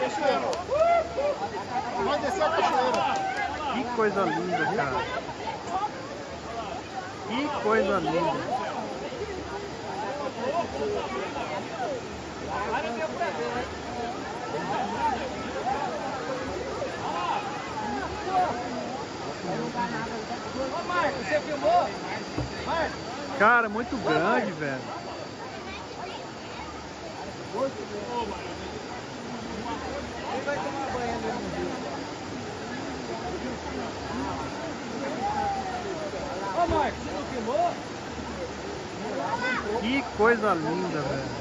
Cachoeira. Vai descer a cachoeira. Que coisa linda, cara. Que coisa linda. Ô Marcos, você filmou? Marcos? Cara, muito grande, velho. Quem vai tomar banho ali no rio? Ô Marcos, você não filmou? Que coisa linda, velho.